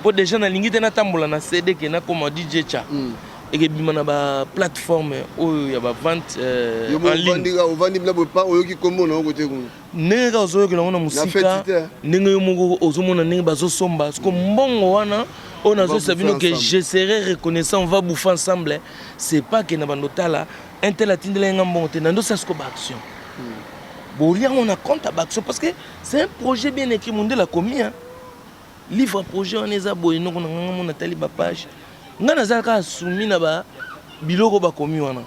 mpo déjà nalingi te natambola na CD ke nakoma DJ cha. Ekebima na baplateforme oyo ya bavente en ligne. Ovandi bila boye, oyoki kombo na yo kote kuna. Ndenge kaka ozoyokela yango na mosika, ndenge yo moko ozomona ndenge bazosomba. Siko mbongo wana oyo nazoyesa bino ke je serai reconnaissant, on va bouffer ensemble, c'est pas ke na bando tala un tel atindela nga mbongo te. Nandosala siko baaction, bolia yango na compte ya baaction, parce que c'est un projet bien écrit. Mondele akomi livre, projet wana eza boye. Noko na nganga mo natali bapage, ngai naza kaka soumis na ba biloko bakomi wana.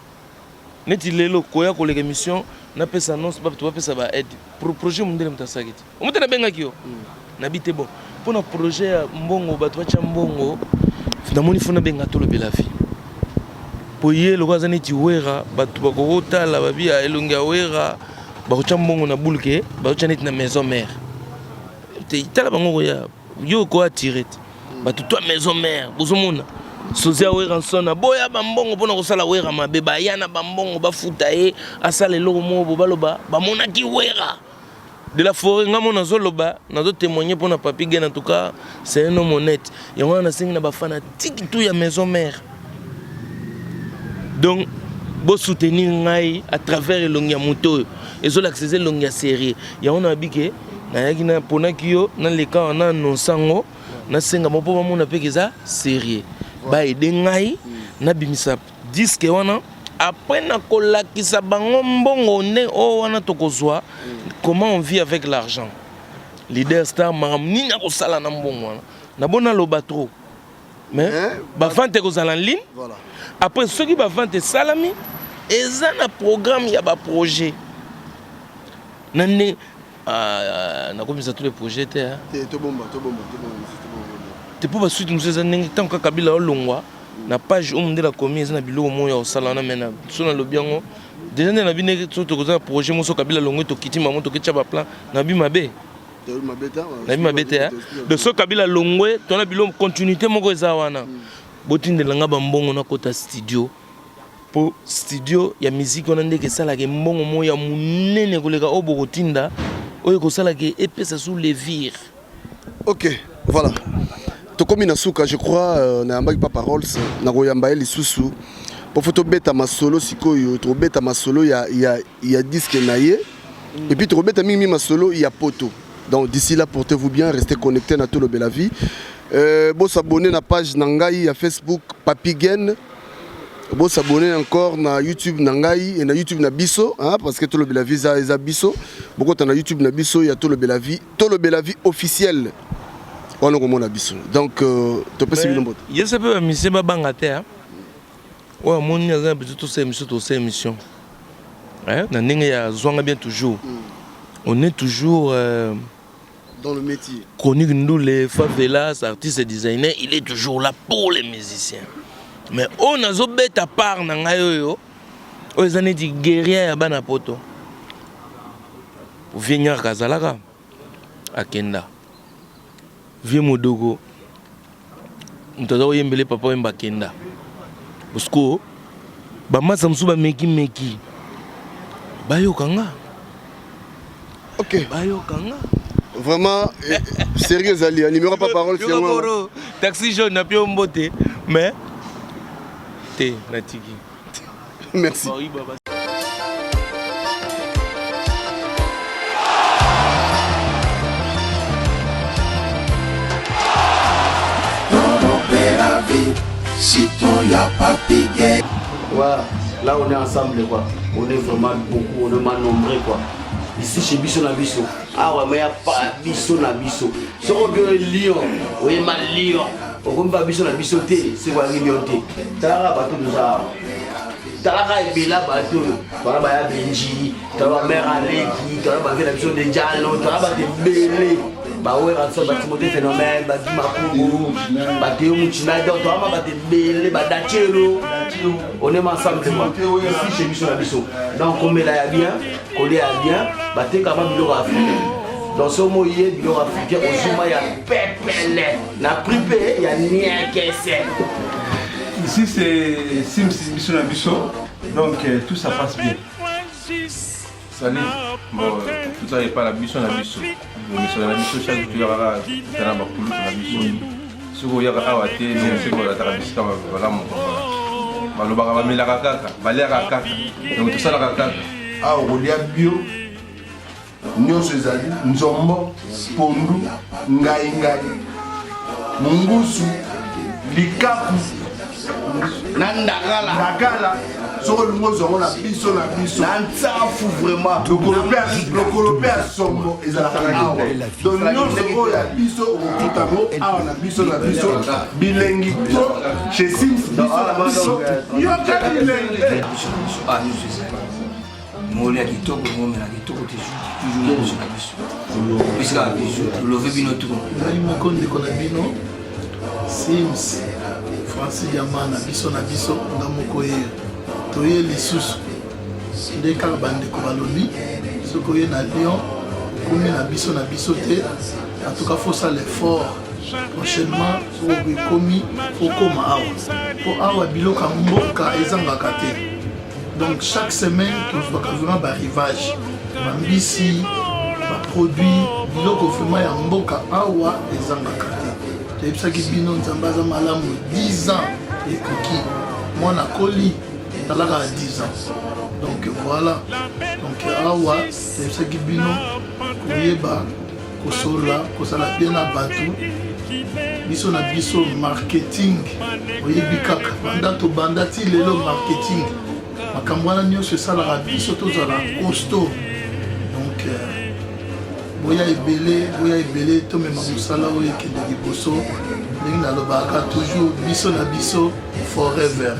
Neti lelo koya koleka émission, napesa annonce, bato bapesa baaide projet. Mondele moto asalaki te, omo te nabengaki yo, nabi te. Bon, mpona projet ya mbongo, bato batya mbongo, namoni fo nabenga Tolobela Vie, po ye lokola aza neti Wera, bato bakokotala babi ya elongi ya Wera, bakotya mbongo na bulke, bakotya neti na maison mère te. Tala bango koya, yo koatire te bato to maison mère, bozomona sozi ya Werrason aboya bambongo mpona kosala Wera mabe. Baya na bambongo, bafuta ye asala eloko moko bo baloba bamonaki Wera de la forêt. Nga mo nazoloba, nazotémoigne mpona Papi Gen. En tout cas, c'est un homme honnête. Yango wana nasengi na bafanatique tout ya maison mère, donc bosoutenir ngai à travers elongi ya moto oyo ezolakisa eza elongi ya série. Yango nayebi ke nayaki naponaki yo, naleka wana, annonce yango, nasenga mo mpo bamona mpe eza sérieux, baede ngai nabimisa disque wana. Après nakolakisa bango mbongo nde oyo wana tokozwa, comment on vit avec l'argent, leader star, makambo nini akosala na mbongo wana. Nabona naloba trop, mais bavente ekozala en ligne. Après soki bavente esalami, eza na programme ya baprojet na nde nakomisa tous les projets te. Te, mpo basuite mosusu eza ndenge ntango kaka Kabila olongwa na page oyo mondele akomi, eza na biloko moko ya kosala wana. Me so nalobi yango déjà, nde nabi ndenge so tokoza na projet moso, Kabila longwe, tokiti mamo, tokitya baplan, nabi mabe, nabi mabe te. Donc so Kabila longwe, tona biloko continuité moko eza wana. Botindelanga bambongo, nakota studio, mpo studio ya musique wana ndenge esalaka mbongo moko ya monene koleka oyo bokotinda, oyo ekosalaka epesa sous levire. Ok, voilà. Tokomi na suka, je crois nayambaki Papa Rolls, nakoyamba ye lisusu po fo tobeta masolo sikoyo, tokobeta masolo ya disque na ye et puis tokobeta mingi masolo ya poto. Donc d'ici là, portez-vous bien, restez connectés na Tolobela Vie. Bosabonner na page na ngai ya Facebook Papi Gen, bosabonner encore na YouTube na ngai et na YouTube na biso, hein, parce que Tolobela Vie eza biso. Bokota na YouTube na biso ya Tolobela Vie, Tolobela Vie officielle wana komona biso. Donc topesi bino mbote. Ye se mpe bamusicien babanga te, hein. Oyo amoni aza na besoin tosala émission, tosala émission. Hein, na ndenge ya zwanga bien toujours, on est toujours dans le métier. Chronique Ndoule, Favelas, artiste et designer, il est toujours là pour les musiciens. Mais oyo nazobeta part na ngai oyo, oyo eza neti guerrier ya bana poto. Vieux Nyarka azalaka, akenda. Vieux Modogo, moto aza koyembele papa oyemba akenda. Parce que bamasa mosusu bameki-meki, bayoka nga. Bayoka nga. Vraiment sérieux, ezali numéro Papa Rolls yango. Yokoro, taxi jaune na pio mbote, mais te natiki. Merci. Bon, oui, baba. Citron ya Papi. Voilà, là on est ensemble quoi. On est vraiment beaucoup, on est vraiment nombreux quoi. Ici chez Biso na Biso. Ah ouais, mais y a pas Biso na Biso. Ce qu'on dit Lyon, oui, ma Lyon. On pas Biso na Biso te, c'est quoi Lyon te. Talaka bato nous a. Talaka ebela bato. Voilà ba ya Benji, talaka mère Aleki, talaka ba na Biso de Diallo, talaka ba ebele. Ba ouais, ba Timothée Phénomène, ba Dima Kungu, ba Théo Mouchina, donc talaka ba ebele, ba Dachelo. On est ensemble quoi. Ici chez Biso na Biso. Donc komela ya bien, kolia ya bien, bateka ba biloko africain. Donc so moi ye biloko africain ozuma ya pepele na prix pe ya niekese. Ici c'est Sims Biso na Biso. Donc tout ça passe bien. Salut. Bon, tout ça est pas la biso na biso. Biso na biso chaque jour kaka tana bakulu na biso. Soki oyaka awa te, ndenge soki olataka bisika malamu, balobaka bamelaka kaka, baliaka kaka, donc tosalaka kaka. Awa kolia bio nyonso ezali nzombo, pondu, ngai-ngai, mungusu, likaku na ndakala. Ndakala. Soki olingi ozwa yango na biso na biso. Na ntsafu vraiment. Lokolo mpe ya sombo ezalaka awa. Donc nyonso oyo ya biso okokuta yango awa na biso na biso. Bilengi to chez Sims Biso na Biso, yoka bilengi. Ah, nyonso ezali molia kitoko, momela kitoko te, toujours na biso na biso. Biso kaka biso tolove bino tu. Ngai moko ndeko na bino Sims Francis Diama na biso na biso, nga moko ye toye lisusu. Nde kaka bandeko balobi, soki oye na Lyon, okomi na biso na biso te, en tout cas faut sala effort. Prochainement soki ekomi, okoma awa, po awa biloko ya mboka ezangaka te. Donc chaque semaine tozwaka vraiment baarrivage, bambisi, baproduit, biloko vraiment ya mboka awa ezangaka te. Toyebisaki bino, Nzambe aza malamu. 10 ans ekoki, mwana koli talaka ya 10 ans. Donc voilà, donc awa toyebisaki bino koyeba kosolola, kozala bien na bato. Biso na biso marketing, oyebi kaka banda tobanda ti lelo marketing, makambo wana nyonso esalaka biso tozala costaud. Donc boya ebele, boya ebele, tomema mosala oyo ekende liboso. Ndenge nalobaka toujours, biso na biso forever.